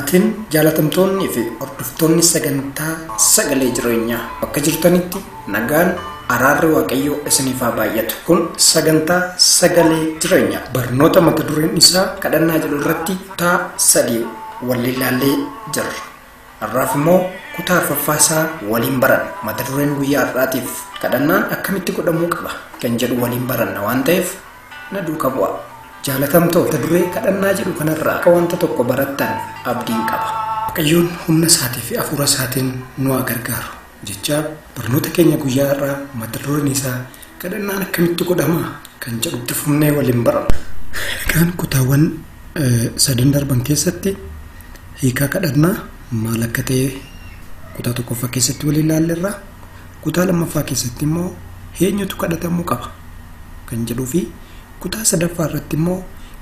Maatiin jaalatamtoonnii fi hordoftoonni sagantaa sagalee jireenyaa bakka jirtanitti nagaan araarri Waaqayyoo isiniif haa baay'atu. Kun sagantaa sagalee jireenyaa barnoota mata dureen isaa kadhannaa jedhu irratti kutaa 3 waliin ilaallee jirra. Har'aaf immoo kutaa arfaffaa isaa waliin baranna. Mata dureen guyyaa har'aatiif kadhannaan akkamitti godhamuu qaba kan jedhu waliin baranna waan ta'eef na duukaa bu'a. Jaalatamtoota duree kadhannaa jedhu kanarraa akka wanta tokko barattan abdiin qaba. Waaqayyoon humna isaatii fi hafuura isaatiin nu haa gargaaru jecha barnoota keenya guyyaa har'aa mata dureen isaa kadhannaan akkamitti godhama kan jedhutti fufnee waliin baranna. Egaan kutaawwan sadan darban keessatti hiikaa kadhannaa maal akka ta'e kutaa tokkoffaa keessatti waliin ilaalleerra. Kutaa lammaffaa keessatti immoo eenyutu kadhatamuu qaba kan jedhuu fi kutaa sadaffaa irratti immoo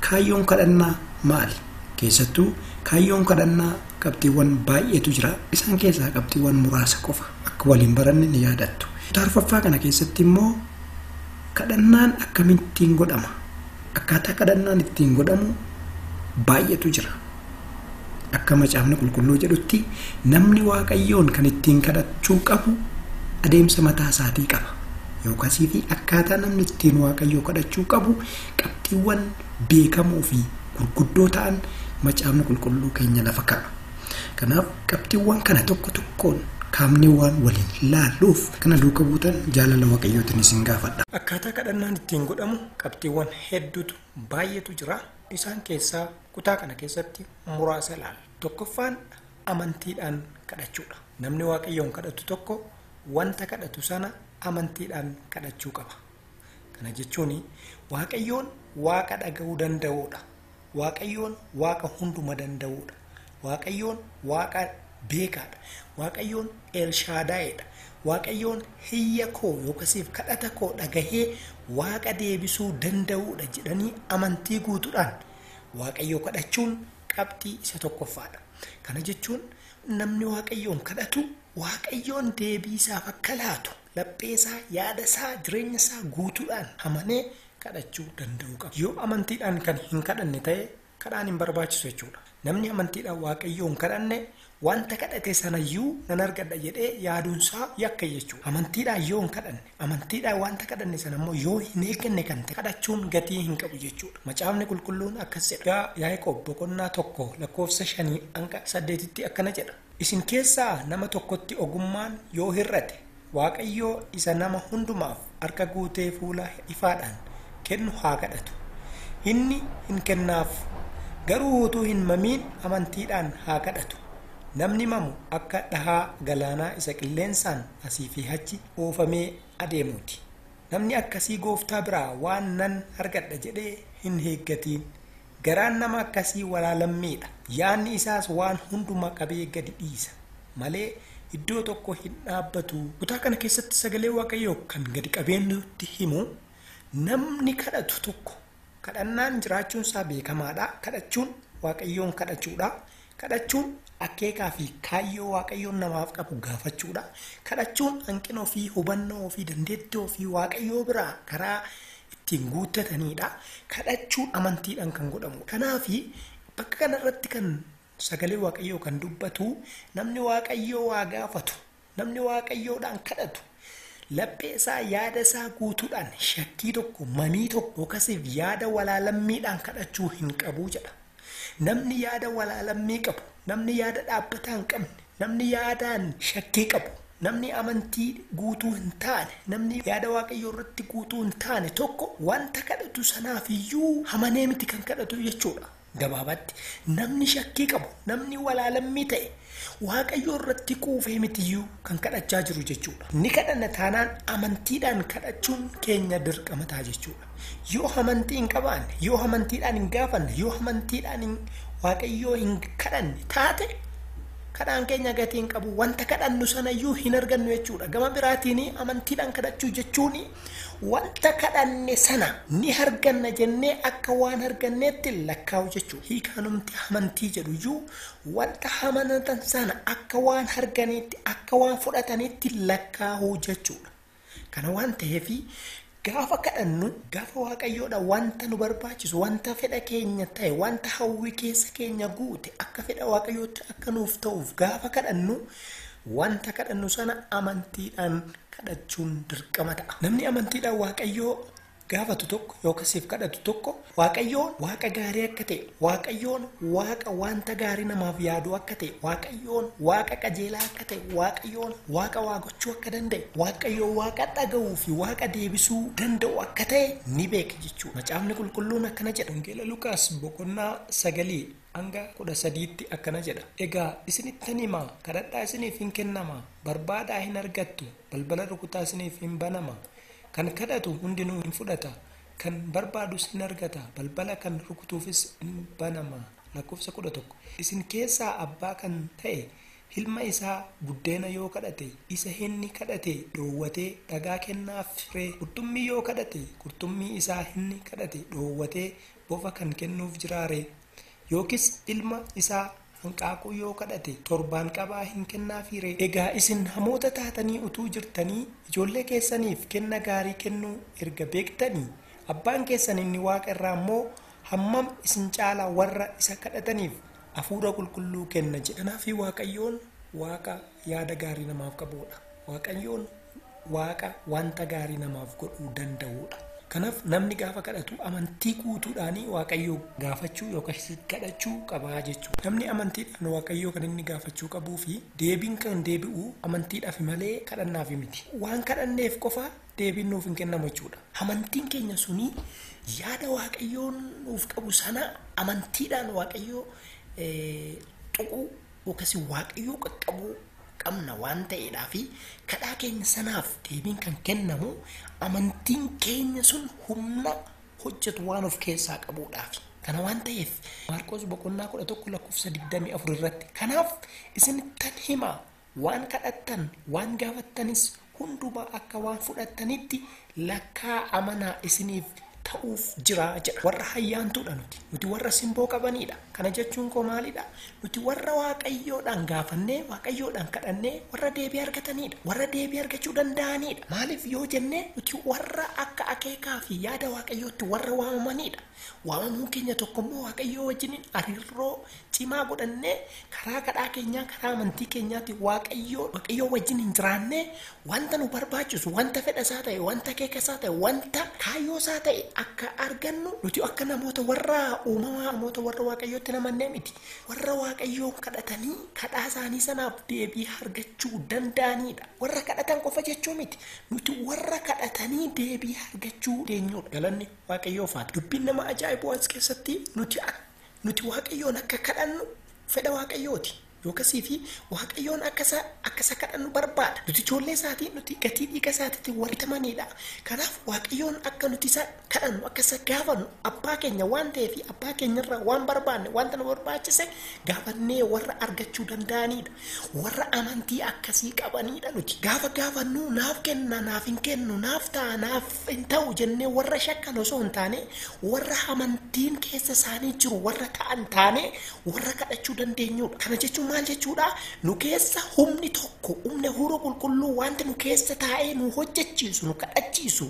kaayyoon kadhannaa maali? Keessattuu kaayyoon kadhannaa qabxiiwwan baay'eetu jira. Isaan keessaa qabxiiwwan muraasa qofa akka waliin baranne ni yaadattu. Kutaa arfaffaa kana keessatti immoo kadhannaan akkamittiin godhama? Akkaataa kadhannaan ittiin godhamu baay'eetu jira. Akka macaafni qulqulluu jedhutti namni Waaqayyoon kan ittiin kadhachuu qabu adeemsa mataa isaatii qaba. Yookaasii fi akkaataa namni ittiin Waaqayyoo kadhachuu qabu qabxiiwwan beekamoo fi gurguddoo ta'an macaafni qulqulluu keenya lafa kaa'a. Kanaaf qabxiiwwan kana tokko tokkoon kaafnee waan waliin ilaalluuf kana duuka buutan jaalala Waaqayyootiin isin gaafadha. Akkaataa kadhannaan ittiin godhamu qabxiiwwan hedduutu baay'eetu jira. Isaan keessaa kutaa kana keessatti muraasa ilaalla. Tokkoffaan amantiidhaan kadhachuudha. Namni Waaqayyoon kadhatu tokko wanta kadhatu sana amantiidhaan kadhachuu qaba. Kana jechuun Waaqayyoon Waaqa dhaga'uu danda'uudha. Waaqayyoon Waaqa hunduma danda'uudha. Waaqayyoon Waaqa beekaadha. Waaqayyoon Elshaadaayidha. Waaqayyoon hiyya koo yookaasiif kadhata koo dhagahee Waaqa deebisuu danda'uudha jedhanii amantii guutuudhaan Waaqayyoo kadhachuun qabxii isa tokkoffaadha. Kana jechuun namni Waaqayyoon kadhatu Waaqayyoon deebii isaaf akka laatu laphee isaa, yaada isaa, jireenya isaa guutuudhaan amanee kadhachuu danda'uu qaba. Yoo amantiidhaan kan hin kadhanne ta'e kadhaan hin barbaachisu jechuudha. Namni amantiidhaan Waaqayyoon kadhanne wanta kadhate sanayyuu nan argadha jedhee yaaduunsaa yakka jechuudha. Amantiidhaan yoo hin kadhanne, amantiidhaan wanta kadhanne sana immoo yoo hin eegganne kan ta'e kadhachuun gatii hin qabu jechuudha. Macaafni qulqulluun akkas jedha. Yaaqoob boqonnaa 1 lakkoofsa 5 hanga 8tti akkana jedha. Isin keessaa nama tokkotti ogummaan yoo hir'ate Waaqayyoo isa nama hundumaaf harka guutee fuula ifaadhaan kennu haa kadhatu. Inni hin kennaaf, garuu utuu hin mamiin amantiidhaan haa kadhatu. Namni mamu akka dhahaa galaanaa isa qilleensaan asii fi achi oofamee adeemuuti. Namni akkasii gooftaa biraa waan nan argadha jedhee hin eeggatiin. Garaan nama akkasii walaalammiidha. Yaadni isaas waan hunduma qabee gadi dhiisa malee iddoo tokko hin dhaabbatu. Kutaa kana keessatti sagalee Waaqayyoo kan gadi qabeenyutti himu namni kadhatu tokko kadhannaan jiraachuun isaa beekamaadha. Kadhachuun Waaqayyoon kadhachuudha. Kadhachuun akeekaa fi kaayyoo Waaqayyoon namaaf qabu gaafachuudha. Kadhachuun hanqina ofii, hubannoo ofii, dandeettii ofii Waaqayyoo biraa karaa ittiin guuttataniidha. Kadhachuun amantiidhaan kan godhamu. Kanaafi bakka kanarratti kan sagalee Waaqayyoo kan dubbatu namni Waaqayyoo waa gaafatu, namni Waaqayyoodhaan kadhatu laphee isaa, yaada isaa guutuudhaan shakkii tokko, mamii tokko yookaasiif yaada walaalammiidhaan kadhachuu hin qabu jedha. Namni yaada walaalammii qabu, namni yaada dhaabbataa hin qabne, namni yaadaan shakkii qabu, namni amantii guutuu hin taane, namni yaada Waaqayyoo irratti guutuu hin taane tokko wanta kadhatu sanaaf iyyuu amanee miti kan kadhatu jechuudha. Gabaabatti namni shakkii qabu, namni walaalammii ta'e Waaqayyoo irratti quufee mitiyyuu kan kadhachaa jiru jechuudha. Ni kadhanna taanaan amantiidhaan kadhachuun keenya dirqama ta'a jechuudha. Yoo amantii hin qabaanne, yoo amantiidhaan hin gaafanne, yoo amantiidhaan Waaqayyoo hin kadhanne taate kadhaan keenya gatii hin qabu. Wanta kadhannu sanayyuu hin argannu jechuudha. Gama biraatiin amantiidhaan kadhachuu jechuun wanta kadhanne sana ni arganna jennee akka waan arganneetti lakkaa'u jechuudha. Hiikaanumti amantii jedhu iyyuu wanta amanatan sana akka waan arganiitti, akka waan fudhataniitti lakkaa'uu jechuudha. Kana waan ta'eef Gaafa kadhannu, gaafa Waaqayyoodha wanta nu barbaachisu, wanta fedha keenya ta'e, wanta hawwii keessa keenya guute akka fedha Waaqayyootti akka nuuf ta'uuf gaafa kadhannu, wanta kadhannu sana amantiidhaan kadhachuun dirqama ta'a. Namni amantiidhaan Waaqayyoo gaafatu tokko yookaasiif kadhatu tokko Waaqayyoon Waaqa gaarii akka ta'e, Waaqayyoon Waaqa wanta gaarii namaaf yaadu akka ta'e, Waaqayyoon Waaqa qajeelaa akka ta'e, Waaqayyoon Waaqa waa gochuu akka danda'e, Waaqayyoon Waaqa dhaga'uu fi Waaqa deebisuu danda'u akka ta'e ni beeka jechuudha. Macaafni Qulqulluun akkana jedha. Wangeela Lukaas boqonnaa 9 hanga 13tti akkana jedha. Egaa isinittan himaa, kadhadhaa isiniif hin kennama, barbaadaa hin argattu, balbala rukutaa isiniif hin banama. Kan kadhatu hundinuu hin fudhata, kan barbaadus hin argata, balbala kan rukutuufis hin banama. Lakkoofsa 11. Isin keessaa abbaa kan ta'e ilma isaa buddeena yoo kadhate, isa inni kadhate dhoowwatee dhagaa kennaaf ree? Qurxummii yoo kadhate, qurxummii isaa inni kadhate dhoowwatee bofa kan kennuuf jiraaree? Yookiis ilma isaa hanqaaquu yoo kadhate, torbaan qabaa hin kennaafii ree? Egaa isin hamoota taatanii utuu jirtanii ijoollee keessaniif kenna gaarii kennuu erga beektanii, abbaan keessan inni Waaqa irraa immoo hammam isin caalaa warra isa kadhataniif hafuura qulqulluu kenna jedha. Kanaaf Waaqayyoon Waaqa yaada gaarii namaaf qabudha. Waaqayyoon Waaqa wanta gaarii namaaf godhuu danda'udha. Kanaaf namni gaafa kadhatu amantii guutuudhaan Waaqayyoo gaafachuu yookaas kadhachuu qabaa jechuudha. Namni amantiidhaan Waaqayyoo kan inni gaafachuu qabuu fi deebiin kan deebi'u amantiidhaaf malee kadhannaaf miti. Waan kadhanneef qofa deebiin nuuf hin kennamu jechuudha. Amantiin keenya suni yaada Waaqayyoon nuuf qabu sana amantiidhaan Waaqayyoo tuquu yookaas Waaqayyoo qaqqabuu qabna waan ta'eedhaa fi kadhaa keenya sanaaf deebiin kan kennamu amantiin keenya sun humna hojjetu waan of keessaa qabuudhaaf. Kana waan ta'eef Maarqos boqonnaa 11 lakkoofsa 24 irratti, kanaaf isinittan himaa, waan kadhattan waan gaafattanis hundumaa akka waan fudhattanitti lakkaa amanaa isiniif ta'uuf jira jedha. Warra hayyaantuudha nuti. Nuti warra simboo qabaniidha. Kana jechuun koo maalidha? Nuti warra Waaqayyoodhaan gaafannee, Waaqayyoodhaan kadhannee warra deebii argataniidha. Warra deebii argachuu danda'aniidha. Maaliif yoo jennee nuti warra akka akeekaa fi yaada Waaqayyootti warra waamamaniidha. Waamamuun keenya tokko immoo Waaqayyoo wajjiniin hariiroo cimaa godhannee karaa kadhaa keenyaa, karaa amantii keenyaatti Waaqayyoo wajjin hin jiraannee wanta nu barbaachisu, wanta fedha isaa ta'e, wanta akeeka isaa ta'e, wanta kaayyoo isaa ta'e akka argannu nuti akka namoota warra uumamaa, namoota warra Waaqayyootti namannee miti. Warra Waaqayyoo kadhatanii kadhaa isaanii sanaaf deebii argachuu danda'aniidha. Warra kadhatan qofa jechuu miti. Nuti warra kadhatanii deebii argachuu dandeenyudha. Galanni Waaqayyoof haa ta'u. Dubbiin nama ajaa'ibu as keessatti nuti Waaqayyoon akka kadhannu fedha Waaqayyooti. Yookaasii fi Waaqayyoon akka isa kadhannu barbaada. Nuti ijoollee isaatii, nuti gatii dhiiga isaatiitti warra bitamanidha. Kanaaf Waaqayyoon akka nuti isa kadhannu, akka isa gaafannu abbaa keenya waan ta'eef abbaa keenyarraa waan barbaanne, wanta nu barbaachise gaafannee warra argachuu danda'anidha. Warra amantii akkasii qabanidha nuti. Gaafa gaafannu naaf kenna, naaf hin kennu, naaf ta'a, naaf hin ta'u jennee warra shakkan osoo hin taane, warra amantiin keessa isaanii jiru warra ta'an taane warra kadhachuu dandeenyudha. Kana jechuun maal jechuudha? Nu keessa humni tokko, humni hafuura qulqulluu wanti nu keessa taa'ee nu hojjechiisu, nu kadhachiisu,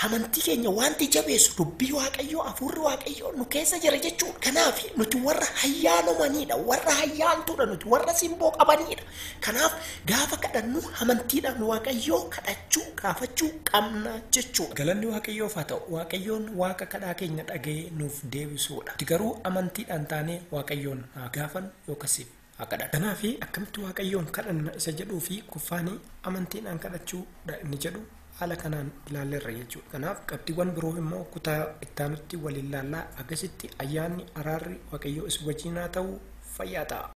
amantii keenya wanti jabeessu dubbii Waaqayyoo, hafuurri Waaqayyoo nu keessa jira jechuudha. Kanaaf nuti warra hayyaanomaniidha, warra hayyaantuudha, nuti warra simboo qabaniidha. Kanaaf gaafa kadhannu amantiidhaan Waaqayyoo kadhachuu, gaafachuu qabna jechuudha. Galanni Waaqayyoof haa ta'u. Waaqayyoon Waaqa kadhaa keenya dhaga'ee nuuf deebisuudha. Nuti garuu amantiidhaan taanee Waaqayyoon haa gaafannu yookaas haa kadhannu. Kanaaf akkamitti Waaqayyoon kadhanna isa jedhuu fi kuffaanii amantiidhaan kadhachuudha inni jedhu haala kanaan ilaalleerra jechuudha. Kanaaf qabxiiwwan biroo immoo kutaa ittaanutti waliin ilaallaa. Akkasitti ayyaanni araarri Waaqayyoo isin wajjin haa ta'u. Fayyaa ta'a.